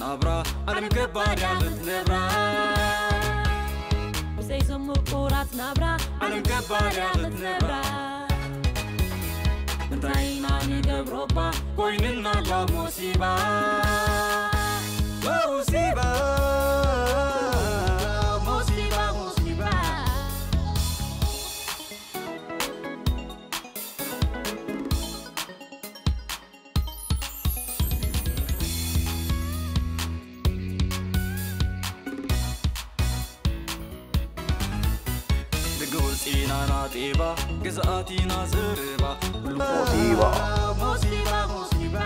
ናብራ ዓለም ገባር እያ ክትነብራ። ብዘይ ዘምቁራት ናብራ ዓለም ገባር እያ ክትነብራ። እንታይ ኢና ንገብሮ እባ ኮይንና ኣሎ ሙሲባ። ሙሲባ፣ ሙሲባ፣ ሙሲባ። ደገ ወፂና ናጤባ፣ ግዝኣቲና ዘረባ፣ ኩሉ ሞሲባ። ሞሲባ፣ ሞሲባ።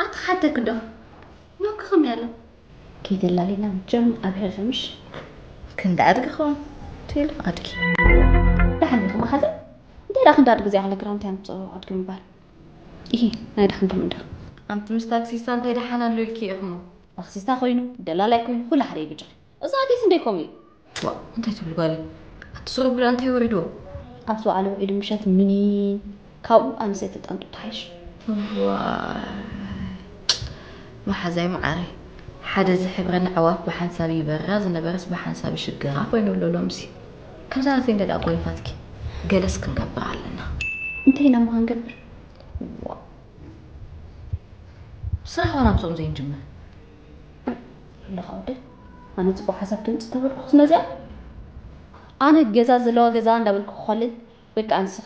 ኣታ ሓደክ ዶ? ኖክ ከም ያለው። ከይደላሊና መቸም ኣብ ሕርምሽ። ክንዲ ኣድጊ ኸውን? ትብል ኣድጊ። ደሓን ኢኹም ኣሓዘ? እንታይ ደኣ ክንዲ ኣድጊ ዘይዓለ ግራም እንታይ ኣምፅኦ ኣድጊ ምባል? ኢሂ፣ ናይ ደሓን ከም እንዳ። ኣንቲ ምስ ታክሲስታ እንታይ ደሓን ኣሎ ኢልኪ ኢኹም? ታክሲስታ ኮይኑ፣ ደላላይ ኮይኑ፣ ኩሉ ሓደ እዩ ብጫ። እዛ ኣዴስ እንታይ ከምኡ እዩ? ዋ፣ እንታይ ትብሉ ጓለይ? ኣቲ ስሩዕ ብልዒ እንታይ ወሪድዎ? ኣብቲ በዓል ውዒሉ ምሸት ምኒን ካብኡ ኣንሰይቲ ጠንጡ ትሓይሽ። ዋይ፣ መሓዛይ መዓረይ፣ ሓደ ዝሕብረን ኣዕዋፍ ብሓንሳብ ይበራ ዝነበረስ ብሓንሳብ ይሽገራ ኮይኑ ኣሎ ሎምሲ። ከምዛ ናተይ እንደ ደኣ ኮይንካትኪ ገለስ ክንገብር ኣለና። እንታይ ኢና እሞ ክንገብር? ዋ፣ ስራሕ ዋላ ምስኦም ዘይንጅምር። ኣለኻ ወደይ፣ ኣነ ጽቡቕ ሓሳብ ተምጽእ ተበልኩ ነዚኣ። ኣነ ገዛ ዘለዋ ገዛ እንዳበልኩ ክኾልል፣ ወይ ከዓ ንስኺ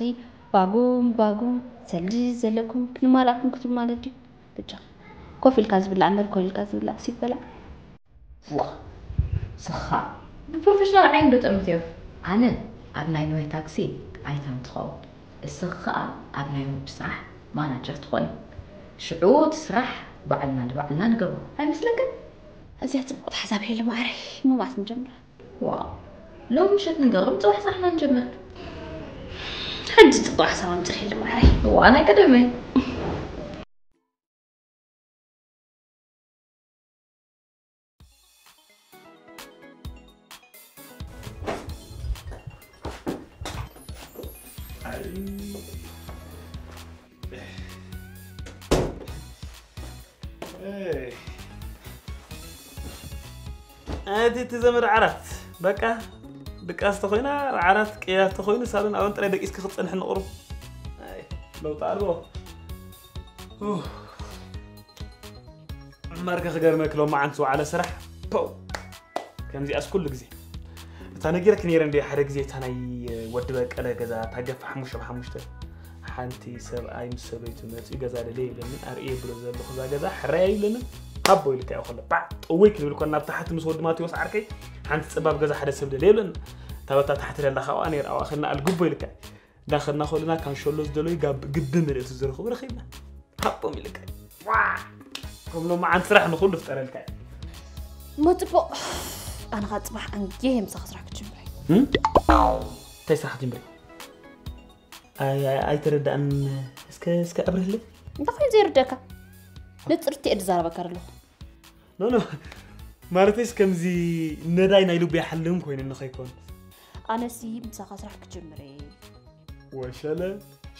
ባጉም ባጉም ሰልዲ ዘለኩም ክንማላኩም ክትብል ማለት ድዩ? ብቻ ኮፍ ኢልካ ዝብላዕ እምበር ኮፍ ኢልካ ዝብላዕ ሲበላዕ። ዋ፣ ስኻ ብፕሮፌሽናል ዓይኒ ዶ ጠምትዮ? ኣነ ኣብ ናይ ኖህ ታክሲ ኣይታም ትኸውን፣ እስኺ ኸኣ ኣብ ናይ ወዲ ስራሕ ማናጀር ትኾኒ። ሽዑ እቲ ስራሕ ባዕልና ንባዕልና ንገብሮ ኣይመስለክን? እዚኣ ጽቡቕቲ ሓሳብ ሄሉ ማዕረይ፣ እሞ መዓስ ንጀምራ? ዋው፣ ሎሚ ምሸት ንገሮም፣ ጽባሕ ስራሕና ንጀምር። ሕጂ ጽቡቕ ሓሳብ ኣምጺእኺ ሄሉ ማዕረይ። እዋ፣ ናይ ቀደመይ። ኣቲ እቲ ዘመድ ዓራት በቃ ድቃስ ተኾይና ዓራት ቅያር ተኾይኑ ሳሎን ኣብን ጥራይ ደቂስኪ ክትጸንሒ ንቕሩ። ኣይ፣ ለውጢ ኣልቦ። ኡፍ። ዕማርከ ክገርመክ ሎማዓንቲ ዝወዓለ ስራሕ። ፖው። ከምዚኣስ ኩሉ ግዜ። እታ ነጊረክ ነይረ እንደ ሓደ ግዜ እታ ናይ ወዲ በቀለ ገዛ እታ ገፋ ሓሙሽተ ብሓሙሽተ። ሓንቲ ሰብኣይ ምስ ሰበይቱ መፂኡ ገዛ ደልየ ይብለኒ ኣርእየ ብሎ ዘለኹ እዛ ገዛ ሕራይ ኣይብለንን። ሃቦ ኢልካ እዩ ከሎ ባዕ ጥውይ ክንብል ኮና ኣብ ታሕቲ ምስ ወዲ ማቴዎስ ዓርከይ ሓንቲ ፀባብ ገዛ ሓደ ሰብ ደልየ ይብለኒ። እታ በታ ታሕቲ ደላ ካብኣ ነይር ኣብኣ ከና ኣልግቦ ኢልካ። እንዳኸድና ከሉና ካንሸሎ ዝደለዩ ጋብ-፣ ግቢ ምልእቲ ዝረኽቡ ረኺብና። ሃቦም ኢልካ። ዋ! ከም ሎማዓንቲ ስራሕ ንኹሉ ፍጠረልካ። እሞ ጽቡቕ። ኣነ ኸኣ ጽባሕ ኣንጌ ምሳኻ ስራሕ ክጅምር እየ። እም? እንታይ ስራሕ ክትጅምሪ? ኣይ-፣ ኣይ-፣ ኣይተረዳእን። እስከ፣ እስከ ኣብርህለይ። እንታይ ኮይኑ ዘይርደካ? ንጽርቲ እየ ዝዛረበካ ዘለኹ። ኖ፣ ኖ። ማለተይስ ከምዚ ነዳይ ናይ ልቡ ይሓልም ኮይኑ ንኸይኮን። ኣነሲ ምሳኻ ስራሕ ክጅምር እየ። ወሸለ፣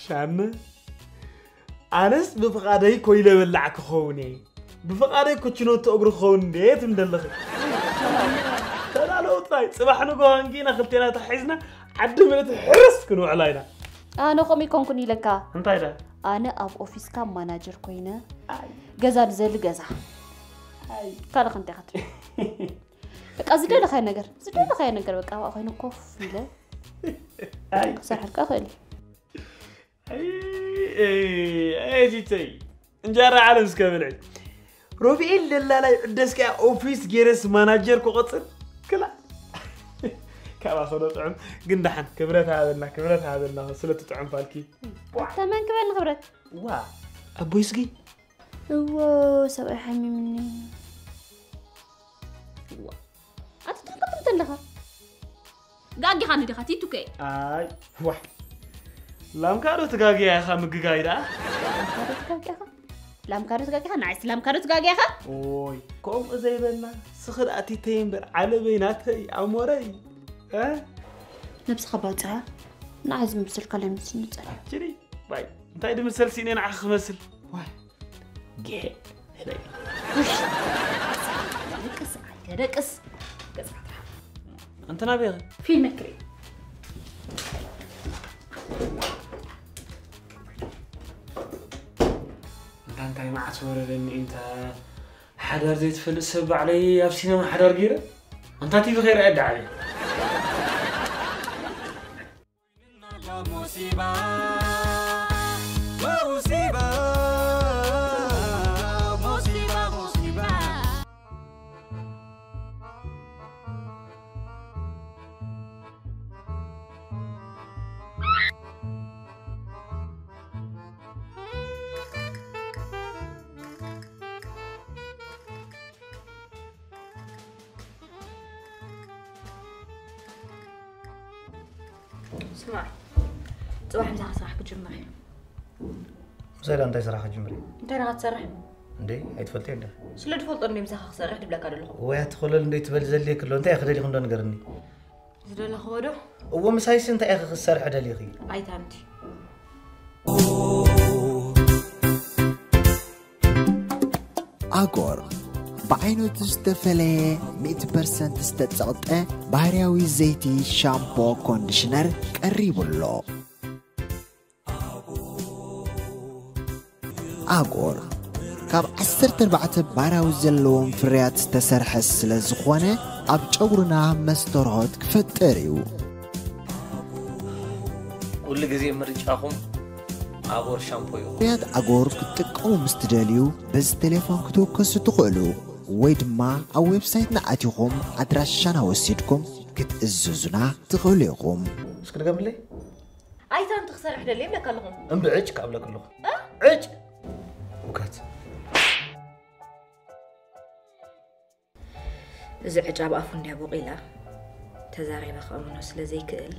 ሻመ። ኣነስ ብፍቓደይ ኮይለ በላዕ ክኸውን እየ። ብፍቓደይ ኩችኖቶ እግሪ ክኸውን እንዴ ትብል ዘለኺ? ተላለዉ ጥራይ። ጽባሕ ንግሆ ኣንጊና ክልቴና ተሓሒዝና ዓዲ ምልእቲ ሕርስ ክንውዕላ ኢና። ኣነ ከምኡ ይኮንኩን ኢለካ። እንታይ ዳ? ኣነ ኣብ ኦፊስካ ማናጀር ኮይነ ኣይ። ገዛ ድዘሊ ገዛ። ኣይ። ካልእ ከ እንታይ ክትብል? በቃ ዝደለኻዮ ነገር፣ ዝደለኻዮ ነገር በቃ ኣብኣ ኮይኑ ኮፍ ኢለ ኣይ። ክሰርሐልካ እኽእል እየ። ኣይ፣ ኣይ፣ ኣይ፣ ዚተይ። እንጀራ ዓለም እስከ ብልዒ። ሮቢኤል ደላላይ ዕደስካ ኦፊስ ጌረስ ማናጀር ክቆጽር ክላ። ካባኸ ዶ ጥዑም፣ ግን ደሓን ክብረት ሃበልና፣ ክብረት ሃበልና፣ ስለ ትጥዑም ፋልኪ። ተመን ክበል ንክብረት። ዋ፣ ኣቦይ ስጊ። እዎ፣ ሰብኣይ ሓሚምኒ። ዋ። ኣቲ ትሕቅጥምት ኣለኻ። ጋጊኻ ንዲኻ፣ ቲቱከ? ኣይ፣ ዋይ። ላምካ ዶ ትጋግያ ኢኻ ምግጋይ ደኣ? ላምካ ዶ ትጋግያ ኢኻ? ላምካ ዶ ትጋግያ ኢኻ? ንዓይስ ላምካ ዶ ትጋግያ ኢኻ? ኦይ፣ ከምኡ ዘይበልና፣ ስኺ ደኣ ቲተይ እምበር፣ ዓለበይ ናተይ፣ ኣሞረይ። እ? ነብስኻ ባጽዓ። ንዓይ ዝምስል ካልእ ይመስልኒ ጸኒሑ። ጅሪ፣ ባይ፣ እንታይ ድምሰል ሲነ ንዓኺ ክመስል? ዋይ፣ ጌ፣ ደቅስ፣ ደቅስ። ገጽካ ትርሓቕ። ኣንተ ናበይ ኢኺ? ፊልም ክርኢ። እንታ እንታይ መዓት ወረደኒ እንተ ሓዳር ዘይትፈልጥ ሰብ ባዕለይ ኣብ ሲነማ ሓዳር ገይረ? ኣንታ ቲቪ ከይረኣየ ደዓበየ። ስማዕ፣ ጽባሕ ምሳኻ ስራሕ ክጅምር እየ። ምሳይ ዳ እንታይ ስራሕ ክጅምር እየ? እንታይ ኢኻ ክትሰርሕ? እንዴ፣ ኣይትፈልጥ እንደ ስለ ድፈልጦ እንዴ ምሳኻ ክሰርሕ ድብለካ ዘለኹ። ወይ ኣትኾለል እንደ ትበል ዘልየ ክሎ እንታይ ኢኻ ደሊኹ እንዶ ንገርኒ። ዝደለኽዎ ዶ? እዎ ምሳይሲ እንታይ ኢኺ ክትሰርሒ ደሊኺ? ኣይታንቲ። ኣጎር ብዓይነቱ ዝተፈለየ ሚእቲ ፐርሰንት ዝተጸቕጠ ባህርያዊ ዘይቲ ሻምፖ ኮንዲሽነር ቀሪቡ ኣሎ። ኣጎር ካብ ዓሰርተ ኣርባዕተ ባህርያዊ ዘለዎም ፍርያት ዝተሰርሐ ስለ ዝኾነ ኣብ ጨጉርና መስተርሆት ክፈጥር እዩ። ኩሉ ግዜ ምርጫኹም ኣጎር ሻምፖ እዩ። ፍርያት ኣጎር ክትጥቀሙ ምስ ትደልዩ በዚ ቴሌፎን ክትውከሱ ትኽእሉ ወይ ድማ ኣብ ዌብሳይትና ኣቲኹም ኣድራሻና ወሲድኩም ክትእዝዙና ትኽእሉ ኢኹም። እስኪ ድገምለይ። ኣይታ እንቲ ክሰርሕ ደልየ ይብለካ ኣለኹ። እምቢ ዕጭ ክኣብለክ ኣለኹ። ዕጭ! ውካት። እዚ ዕጫ ኣብ ኣፉ እንድያ ቦቒላ ተዛሪበ ከእምኖ ስለ ዘይክእል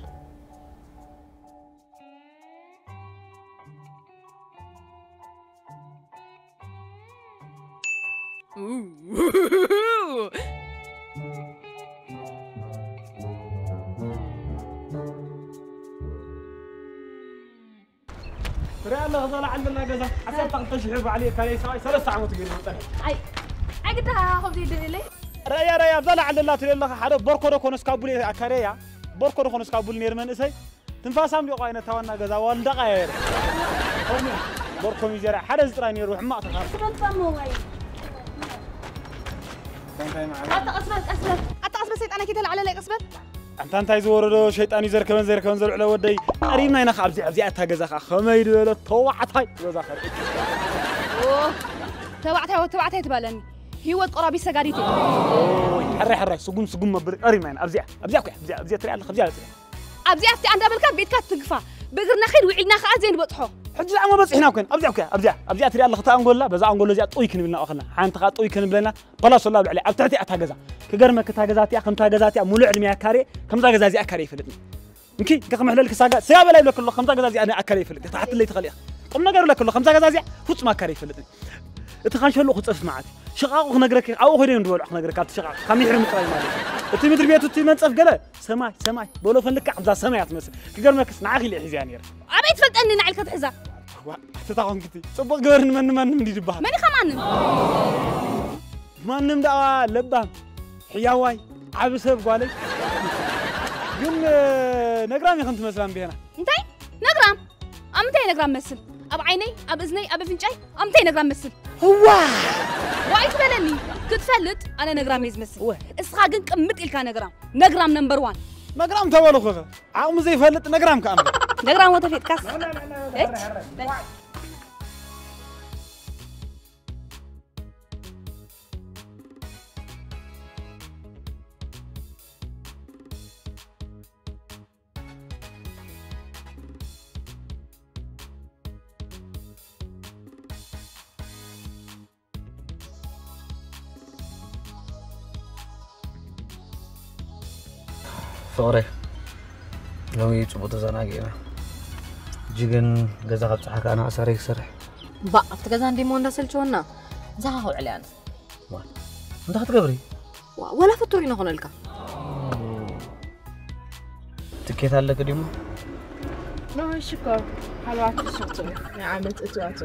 ርያ ኣለኻ እዛ ላዕሊ ዘላ ገዛ ዓሰርተ ክልተ ሽሕ ባዕሊ እካለይ ሰብኣይ ሰለስተ ዓመት ገይሩ መጠን ኣይ ኣይ ግዳ ከምዚ ይደልየለይ ረያ ረያ ኣብዛ ላዕሊ ዘላ ትሪኦ ኣለኻ ሓደ ቦርኮ ዶ ኮነስ ካብ ቡል ኣካረያ ቦርኮ ዶ ኮነስ ካብ ቡል ነይሩ መንእሰይ ትንፋሳም ዲቆ ኣይነታ ዋና ገዛ ዋልዳ ቀያየረ ኮሜ ቦርኮ ሚጀራ ሓደ ዝጥራይ ነይሩ ሕማቕ ተኻር ኣታ ቀስበል ቀስበል ኣታ ቀስበል ሰይጣና ኪተላዕለለይ ቀስበል ኣንታ እንታይ ዝወረዶ ሸይጣን እዩ ዘርከበን ዘይርከበን ዘልዕሎ ወደይ ቀሪብና ኢና ከ ኣብዚኣ ኣብዚኣ እታ ገዛ ከ ከመይ ዝበለ ተባዕታይ ገዛ ከርኢ ተባዕታይ ተባዕታይ ትባለኒ ህይወት ቆራቢት ሰጋዲት ሕራይ ሕራይ ስጉም ስጉም መብል ቀሪብና ኢና ኣብዚኣ ኣብዚኣ ኮ ኣብዚኣ ኣብዚኣ ትሪኣ ኣለኻ ኣብዚኣ ትሪኣ ኣብዚኣ ኣብቲኣ እንዳበልካ ቤትካ ትግፋ ብእግርና ኸይድ ውዒልና ኸዓ ዘይንበፅሖ ሕጂ ዛዕማ በፂሕና ኮይን ኣብዚኣ ኮ ኣብዚኣ ኣብዚኣ ትሪኣ ኣለኻ እታ ኣንጎላ በዛ ኣንጎሎ እዚኣ ጥውይ ክንብልና ኸልና ሓንቲ ኸዓ ጥውይ ክንብለና ፓላሶላ ኣብ ልዕሊ ኣብ ትሕቲ ኣታ ገዛ ክገርመክ እታ ገዛ እቲኣ ከምታ ገዛ እቲኣ ሙሉእ ዕድመያ ካሬ ከምዛ ገዛ እዚኣ ካሬ ይፈልጥኒ እንኪ እንከ ክምሕለልክ ሳጋ ስጋ በላ ይብለክ ኣሎ ከምዛ ገዛ እዚኣ ኣካሬ ይፈልጥ እታ ሓትለይ ትኸል ኢኻ ቁም ነገር ይብለክ ኣሎ ከምዛ ገዛ እዚኣ ፍጹም ኣካሬ ይፈልጥኒ እቲ ካንሸሎ ክጸፍ መዓት ሸቃቁ ክነግረክ ኣብኡ ኮይነ እዮም ዝበልዑ ክነግረካ ኣብቲ ሸቃቁ ካብ ሚሕሪ ምጥራይ ማለት እቲ ምድሪ ቤቱ እቲ መንጸፍ ገለ ሰማይ ሰማይ በሎ ፈልካ ኣብዛ ሰማይ እያ ትመስል ክገርመክስ ንዓኺ ኢለ ሒዝያ ነይረ ኣበይ ትፈልጠኒ ንዓ ኢልካ ትሕዛ ዋ ኣተታ ኮንክቲ ጽቡቅ ግበር ንመን ንመን እንዲ ዝበሃል መን ኢኻ ማንም ማንም ደኣ ለባም ሕያዋይ ዓቢ ሰብ ጓለይ ግን ነግራም ኢኽን ትመስላ እምቤና እንታይ ነግራም ኣብ ምንታይ ነግራም መስል ኣብ ዓይነይ ኣብ እዝነይ ኣብ ኣፍንጫይ ኣብ ምንታይ ነግራም መስል እዋ ዋይ ትበለኒ ክትፈልጥ ኣነ ነግራም እየ ዝመስል እስኻ ግን ቅምጥ ኢልካ ነግራም ነግራም ነምበር ዋን ነግራም ተበልኹ ዓቕሚ ዘይፈልጥ ነግራም ከኣ ነግራም ወተፌጥካስ ፍቕረይ ሎሚ ጽቡቕ ተዘናጊዕና። ሕጂ ግን ገዛ ካብ ጸሓካ ኣነ ኣሳረይ ክሰርሕ። ባእ ኣብቲ ገዛ እንዲሞ እንዳሰልቸወና ምሳኻ ክውዕል እየ ኣነ። ዋ እንታይ ክትገብሪ? ዋ ወላ ፍጡር ኢነ ኮነልካ። ትኬት ኣለኪ ድዩሞ? ንዑ ሽኮር፣ ሃለዋት ትሸጡ። ንዓመት እትዋቱ።